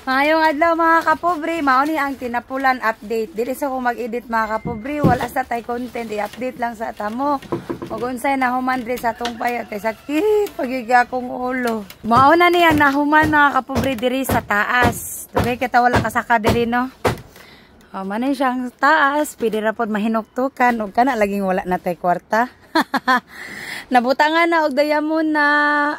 Maayong adlaw, mga kapobre, mao ni ang tinapulan update. Dili sa ko mag-edit, mga kapobre, wala sa tay content, i-update lang sa tamo. Ug unsay nahuman diri sa atong payag kay sakit pagig akong ulo. Mao na niya nahuman, mga kapobre, diri sa taas. Dugay kita wala kasaka diri, no. Oh, man siyang taas, pwede ra pod mahinuktukan ug kana laging wala na tay kwarta. Nabutangan na og diamond na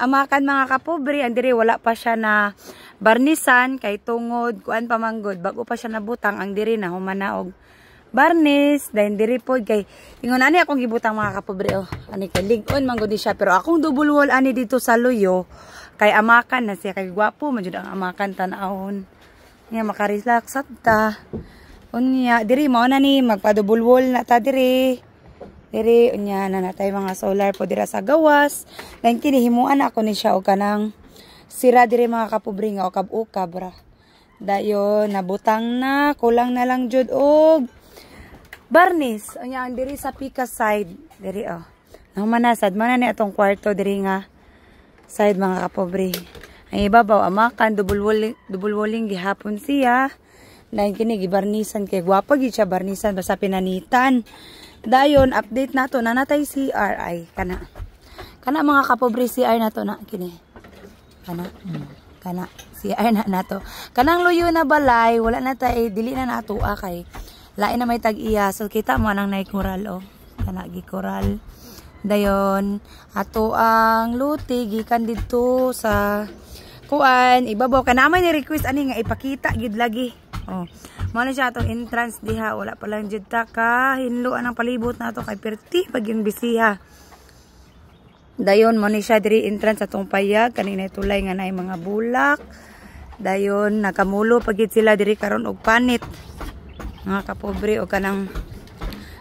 amakan, mga kapobre, ang diri wala pa siya na barnisan kay tungod kuan pa manggod, bago pa siya nabutang. Ang diri na human na og barnis, dayon diri pod kay ingon ani akong gibutang, mga kapobre, oh. Ani kay lig-on man gud siya, pero akong double wall ani dito sa luyo kay amakan na siya kay gwapo man jud ang amakan tan-awon niya, makarelax ta. Unya diri mao na ni magpa double wall na ta diri. Diri unya na natay mga solar po dira sa gawas. Dayon kini himuan ako ni siya og kanang sira diri, mga kapobre, nga ukab-ukab ra. Dayon nabutang na, kulang na lang jud og barnis. Unya ang diri sa pika side, diri oh. Nahuman na sad man na ni atong kwarto diri nga side, mga kapobre. Ang ibabaw amakan, double walling gihapon siya. Dayon kini gibarnisan kay gwapa gid siya barnisan basta pinanitan. Dayon update nato na natay CRI kana. Kana, mga kapobre, CR nato na kini. Kana. Kana CR na nato. Kanang luyo na balay wala na tay, dili na nato kay lain na may tag-iya. So kita mo anang nay koral oh. Kana gi koral. Dayon ato ang luti gikan didto sa kuan ibabaw kana may ni request ani nga ipakita gid lagi. Oh. Mao na siya atong entrance diha, wala pa lang jud ta ka hinlo ang palibot nato kay perti pag yung bisiha. Dayon mo ni siya diri entrance atong payag kanina, tulay nga naay mga bulak. Dayon nakamulo pagid sila diri karon og panit, mga kapobre, og kanang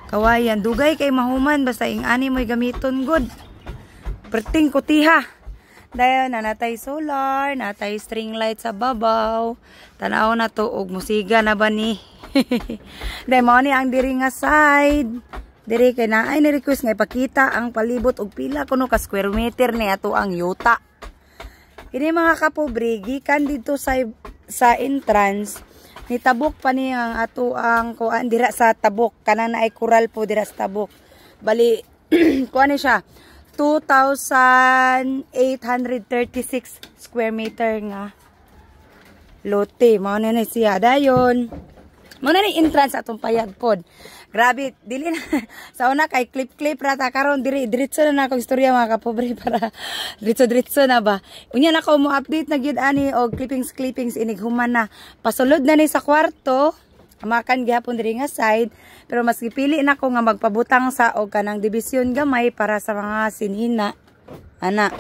kawayan. Dugay kay mahuman basta ing ani mo'y gamiton good. Perting kutiha. Dayon na natay solar, natay string light sa babaw. Tanaw na to og musiga na ba ni. Dayon mao ni ang diri nga side. Diri kay naay ni request nga ipakita ang palibot og pila kuno ka square meter ni ato ang yuta. Kini, mga kapobre, gikan dito sa entrance nitabok pa ni ang ato ang kuan dira sa tabok, kanang naay kural po dira sa tabok. Bali kuan ni siya 2,836 square meter nga lote. Mao na ni siya dayon. Mao na ni entrance atong payag pod. Grabe, dili na sa una kay clip-clip ra ta, karon diri diretso na na akong istorya, mga kapobre, para diretso-diretso na ba. Unya na ko mo update na gyud ani og clippings clippings inig human na. Pasulod na ni sa kwarto. Amakan gihapon diri nga side, pero mas gipili na ko nga magpabutang sa og kanang division gamay para sa mga sinina. Ana.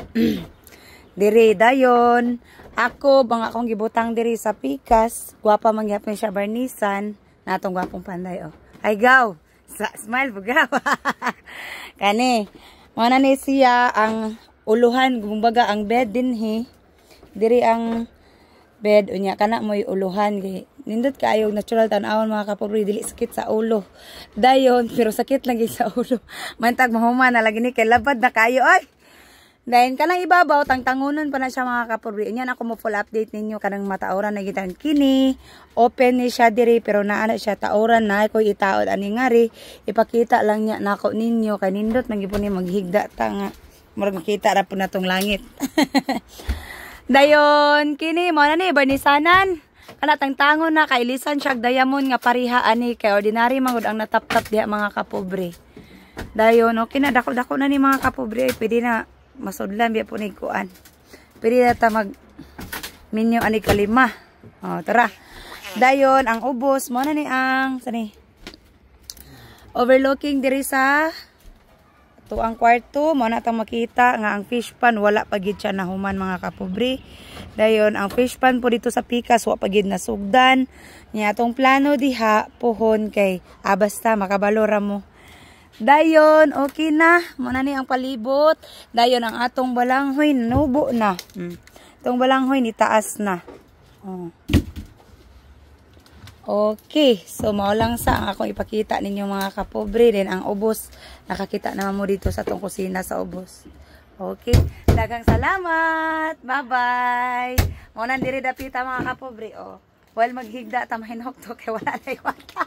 Diri dayon ako bang akong gibutang diri sa pikas, gwapa man gihapon siya barnisan natong gwapong panday oh. Ay gaw, sa smile bugaw. Kani, mao na ni siya ang uluhan, kumbaga ang bed dinhi. Diri ang bed, unya kana mo'y uluhan kay nindot kaayo natural tan-awon, mga kapobre, dili sakit sa ulo. Dayon, pero sakit lang gyud sa ulo. Mantag mahuman na lagi ni kay labad na kayo ay. Dayon kanang ibabaw tangtangunon pa na siya, mga kapobre. Unya ako mo full update ninyo kanang matauran na gitan kini. Open ni siya diri pero naa na siya tauran na ko itaod ani ngari ipakita lang niya nako ninyo kay nindot man gyud ni maghigda ta nga murag makita ra po natong langit. Dayon kini mo na ni barnisanan. Kana tangtangon na kailisan siya diamond nga pariha ani kay ordinary man gud ang natap-tap diha, mga kapobre. Dayon okay na, dako-dako na ni, mga kapobre, ay pwede na masudlan biya po ni kuan. Pwede na ta mag minyo ani kalima. Oh, tara. Dayon ang ubos mo na ni ang sani overlooking diri sa tuang kwarto mo na tang makita nga ang fish pan wala pa gid siya nahuman, mga kapobre. Dayon ang fish pan po dito sa pikas wa pa gid nasugdan. Nya atong plano diha pohon kay basta makabalo ra mo. Dayon okay na mo na ni ang palibot. Dayon ang atong balanghoy nubo na. Itong balanghoy ni taas na. Oh. Okay, so mao lang sa ang akong ipakita ninyo, mga kapobre. Then ang ubos, nakakita naman mo dito sa tong kusina sa ubos. Okay, daghang salamat. Bye-bye. Mo nang diri dapita, mga kapobre, oh. While maghigda ta, mahinok to kay wala na kwarta.